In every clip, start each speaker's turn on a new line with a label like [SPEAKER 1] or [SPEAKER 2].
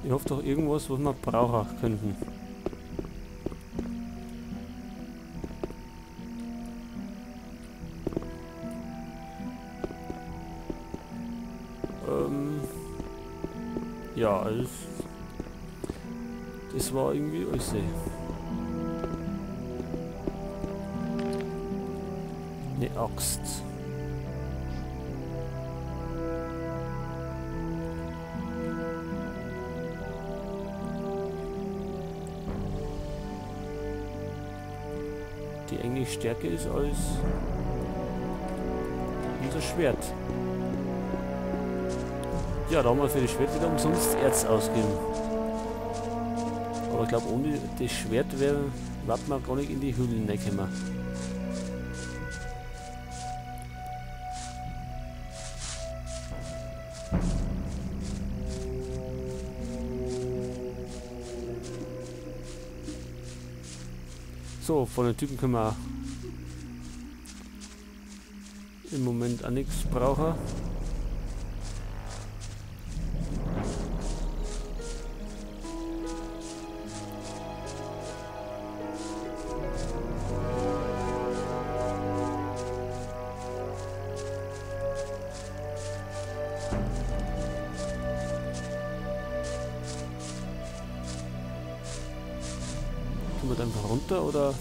[SPEAKER 1] Ich hoffe doch irgendwas, was wir brauchen könnten. Ja, also das war irgendwie alles. Eine Axt. Die eigentlich stärker ist als unser Schwert. Ja, da haben wir für das Schwert wieder umsonst Erz ausgegeben. Aber ich glaube, ohne das Schwert wäre man gar nicht in die Höhlen reingekommen. So, von den Typen können wir im Moment auch nichts brauchen. Können wir da einfach runter oder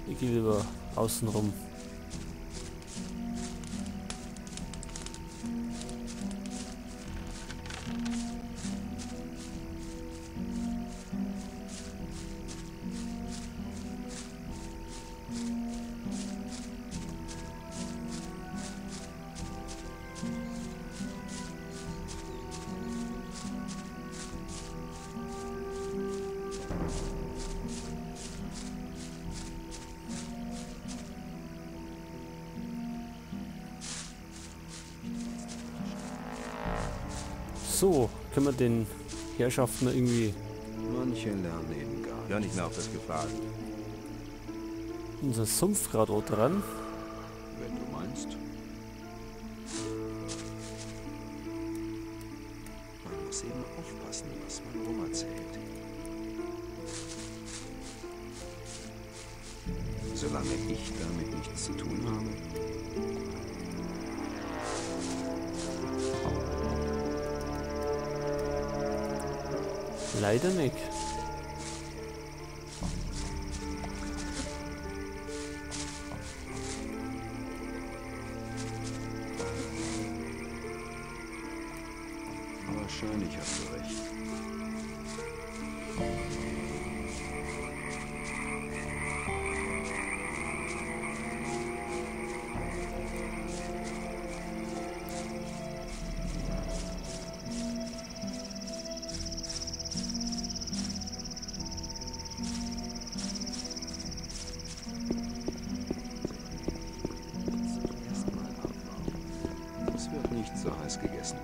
[SPEAKER 1] ich gehe lieber außen rum. So, können wir den Herrschaften irgendwie...
[SPEAKER 2] Manche lernen eben gar nicht.
[SPEAKER 3] Ja, nicht mehr auf das gefragt.
[SPEAKER 1] Unser Sumpfrad auch dran.
[SPEAKER 2] Wenn du meinst. Man muss eben aufpassen, was man rumerzählt. Solange ich damit nichts zu tun habe.
[SPEAKER 1] Leider nicht.
[SPEAKER 2] Wahrscheinlich hast du recht. So heiß gegessen.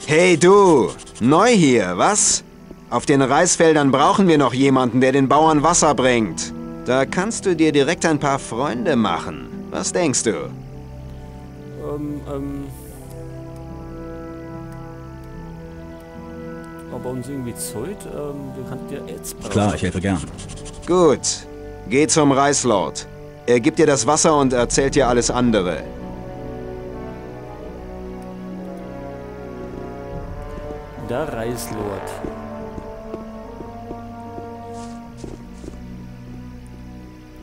[SPEAKER 2] Hey du! Neu hier, was? Auf den Reisfeldern brauchen wir noch jemanden, der den Bauern Wasser bringt. Da kannst du dir direkt ein paar Freunde machen. Was denkst du?
[SPEAKER 1] Ob er uns irgendwie zahlt? Wir könnten ja jetzt brauchen.
[SPEAKER 4] Klar, ich helfe gern.
[SPEAKER 2] Gut. Geh zum Reislord. Er gibt dir das Wasser und erzählt dir alles andere.
[SPEAKER 1] Der Reislord.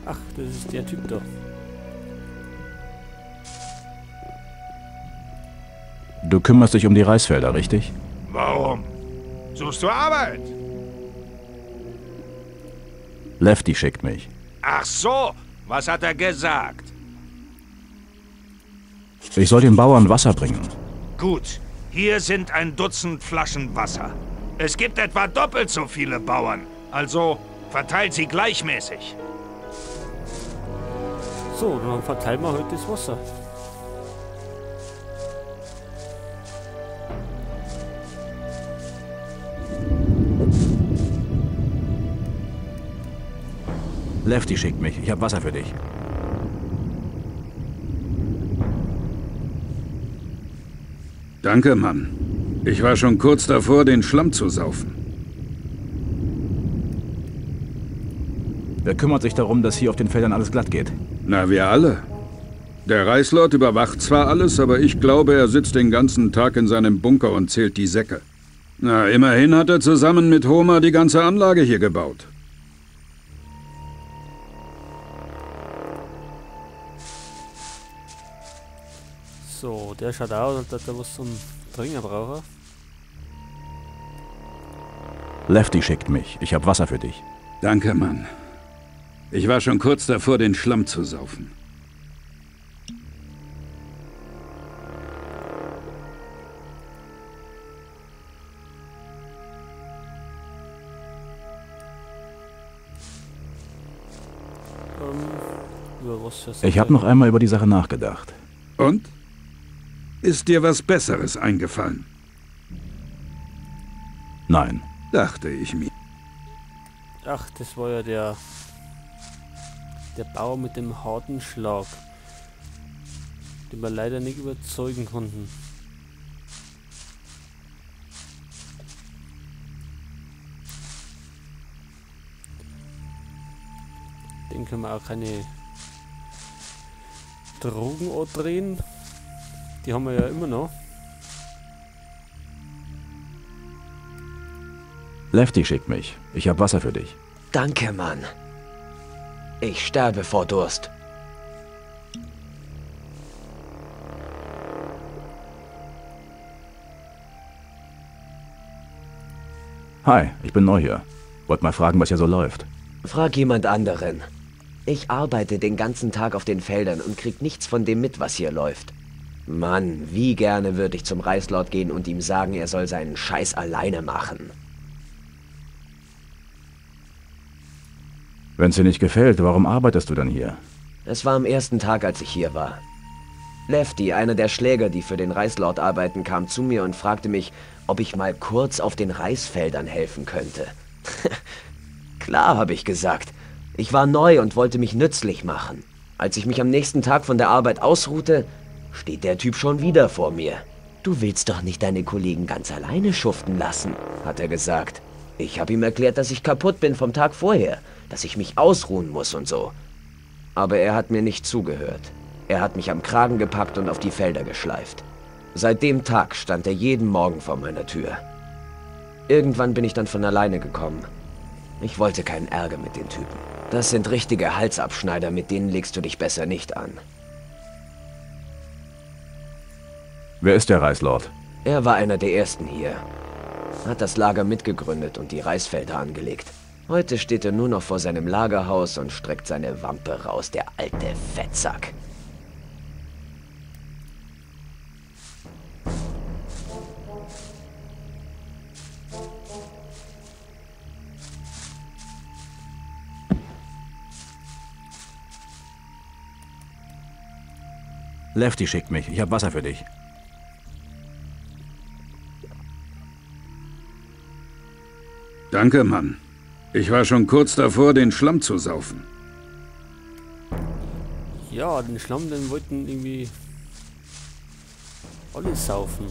[SPEAKER 1] Ach, das ist der Typ da.
[SPEAKER 4] Du kümmerst dich um die Reisfelder, richtig?
[SPEAKER 5] Warum? Suchst du Arbeit?
[SPEAKER 4] Lefty schickt mich.
[SPEAKER 5] Ach so, was hat er gesagt?
[SPEAKER 4] Ich soll den Bauern Wasser bringen.
[SPEAKER 5] Gut. Hier sind ein Dutzend Flaschen Wasser. Es gibt etwa doppelt so viele Bauern. Also verteilt sie gleichmäßig.
[SPEAKER 1] So, dann verteilen wir heute das Wasser.
[SPEAKER 4] Lefty schickt mich. Ich habe Wasser für dich.
[SPEAKER 5] Danke, Mann. Ich war schon kurz davor, den Schlamm zu saufen.
[SPEAKER 4] Wer kümmert sich darum, dass hier auf den Feldern alles glatt geht?
[SPEAKER 5] Na, wir alle. Der Reislord überwacht zwar alles, aber ich glaube, er sitzt den ganzen Tag in seinem Bunker und zählt die Säcke. Na, immerhin hat er zusammen mit Homer die ganze Anlage hier gebaut.
[SPEAKER 1] So, der schaut aus, als ob er was zum Trinken braucht.
[SPEAKER 4] Lefty schickt mich. Ich habe Wasser für dich.
[SPEAKER 5] Danke, Mann. Ich war schon kurz davor, den Schlamm zu saufen.
[SPEAKER 4] Ich habe noch einmal über die Sache nachgedacht.
[SPEAKER 5] Und? Ist dir was Besseres eingefallen?
[SPEAKER 4] Nein.
[SPEAKER 5] Dachte ich mir.
[SPEAKER 1] Ach, das war ja der Bauer mit dem harten Schlag, den wir leider nicht überzeugen konnten. Den können wir auch keine Drogen andrehen. Die haben wir ja immer noch.
[SPEAKER 4] Lefty schickt mich. Ich habe Wasser für dich.
[SPEAKER 3] Danke, Mann. Ich sterbe vor Durst.
[SPEAKER 4] Hi, ich bin neu hier. Wollt mal fragen, was hier so läuft.
[SPEAKER 3] Frag jemand anderen. Ich arbeite den ganzen Tag auf den Feldern und krieg nichts von dem mit, was hier läuft. Mann, wie gerne würde ich zum Reislord gehen und ihm sagen, er soll seinen Scheiß alleine machen.
[SPEAKER 4] Wenn's dir nicht gefällt, warum arbeitest du dann hier?
[SPEAKER 3] Es war am ersten Tag, als ich hier war. Lefty, einer der Schläger, die für den Reislord arbeiten, kam zu mir und fragte mich, ob ich mal kurz auf den Reisfeldern helfen könnte. Klar, habe ich gesagt. Ich war neu und wollte mich nützlich machen. Als ich mich am nächsten Tag von der Arbeit ausruhte, steht der Typ schon wieder vor mir. Du willst doch nicht deine Kollegen ganz alleine schuften lassen, hat er gesagt. Ich habe ihm erklärt, dass ich kaputt bin vom Tag vorher, dass ich mich ausruhen muss und so. Aber er hat mir nicht zugehört. Er hat mich am Kragen gepackt und auf die Felder geschleift. Seit dem Tag stand er jeden Morgen vor meiner Tür. Irgendwann bin ich dann von alleine gekommen. Ich wollte keinen Ärger mit den Typen. Das sind richtige Halsabschneider, mit denen legst du dich besser nicht an.
[SPEAKER 4] Wer ist der Reislord?
[SPEAKER 3] Er war einer der ersten hier. Hat das Lager mitgegründet und die Reisfelder angelegt. Heute steht er nur noch vor seinem Lagerhaus und streckt seine Wampe raus, der alte Fettsack.
[SPEAKER 4] Lefty schickt mich. Ich habe Wasser für dich.
[SPEAKER 5] Danke, Mann. Ich war schon kurz davor, den Schlamm zu saufen.
[SPEAKER 1] Ja, den Schlamm, den wollten irgendwie alle saufen.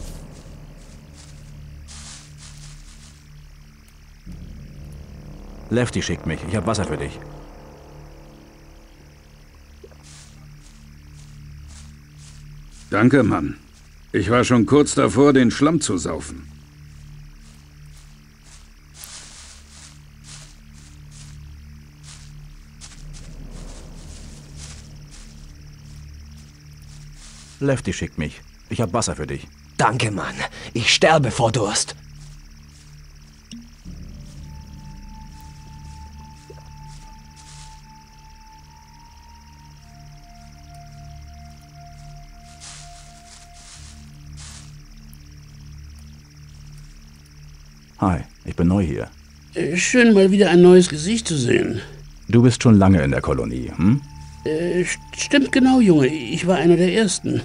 [SPEAKER 4] Lefty schickt mich. Ich habe Wasser für dich.
[SPEAKER 5] Danke, Mann. Ich war schon kurz davor, den Schlamm zu saufen.
[SPEAKER 4] Lefty schickt mich. Ich habe Wasser für dich.
[SPEAKER 3] Danke, Mann. Ich sterbe vor Durst.
[SPEAKER 4] Hi, ich bin neu hier.
[SPEAKER 6] Schön, mal wieder ein neues Gesicht zu sehen.
[SPEAKER 4] Du bist schon lange in der Kolonie, hm?
[SPEAKER 6] Stimmt genau, Junge. Ich war einer der Ersten.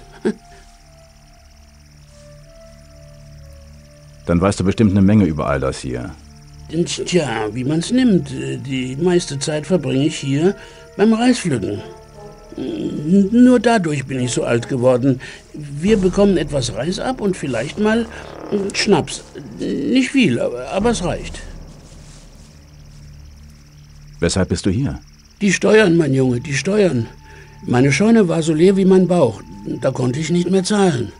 [SPEAKER 4] Dann weißt du bestimmt eine Menge über all das hier.
[SPEAKER 6] Tja, wie man's nimmt. Die meiste Zeit verbringe ich hier beim Reispflücken. Nur dadurch bin ich so alt geworden. Wir bekommen etwas Reis ab und vielleicht mal Schnaps. Nicht viel, aber es reicht.
[SPEAKER 4] Weshalb bist du hier?
[SPEAKER 6] Die Steuern, mein Junge, die Steuern. Meine Scheune war so leer wie mein Bauch. Da konnte ich nicht mehr zahlen.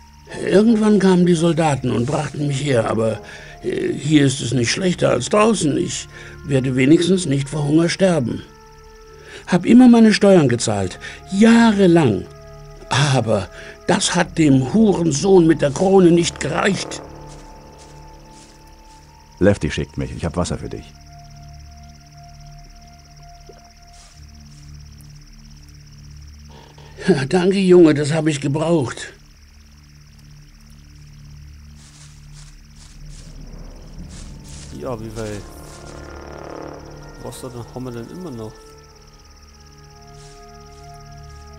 [SPEAKER 6] Irgendwann kamen die Soldaten und brachten mich her, aber hier ist es nicht schlechter als draußen. Ich werde wenigstens nicht vor Hunger sterben. Hab immer meine Steuern gezahlt, jahrelang. Aber das hat dem Hurensohn mit der Krone nicht gereicht.
[SPEAKER 4] Lefty schickt mich. Ich habe Wasser für dich.
[SPEAKER 6] Danke, Junge, das habe ich gebraucht.
[SPEAKER 1] Ja, wie viel Wasser haben wir denn immer noch?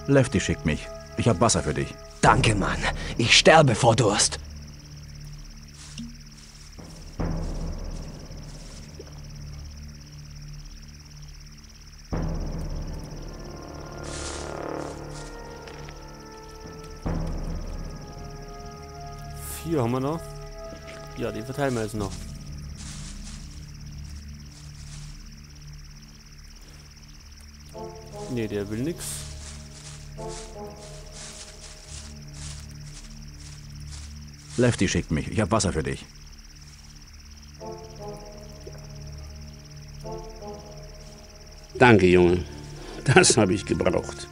[SPEAKER 4] Lefty schickt mich. Ich habe Wasser für dich.
[SPEAKER 3] Danke, Mann. Ich sterbe vor Durst.
[SPEAKER 1] Vier haben wir noch. Ja, die verteilen wir jetzt noch. Ne, der will nix.
[SPEAKER 4] Lefty schickt mich. Ich habe Wasser für dich.
[SPEAKER 6] Danke, Junge. Das habe ich gebraucht.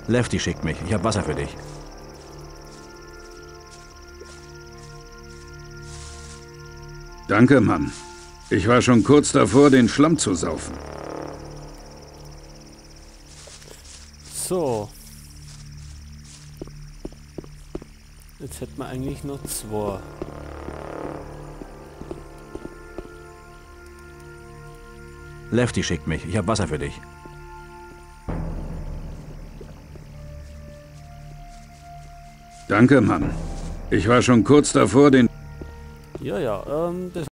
[SPEAKER 4] Lefty schickt mich. Ich habe Wasser für dich.
[SPEAKER 5] Danke, Mann. Ich war schon kurz davor, den Schlamm zu saufen.
[SPEAKER 1] So. Jetzt hätten wir eigentlich noch zwei.
[SPEAKER 4] Lefty schickt mich. Ich habe Wasser für dich.
[SPEAKER 5] Danke, Mann. Ich war schon kurz davor, den...
[SPEAKER 1] Ja, ja, das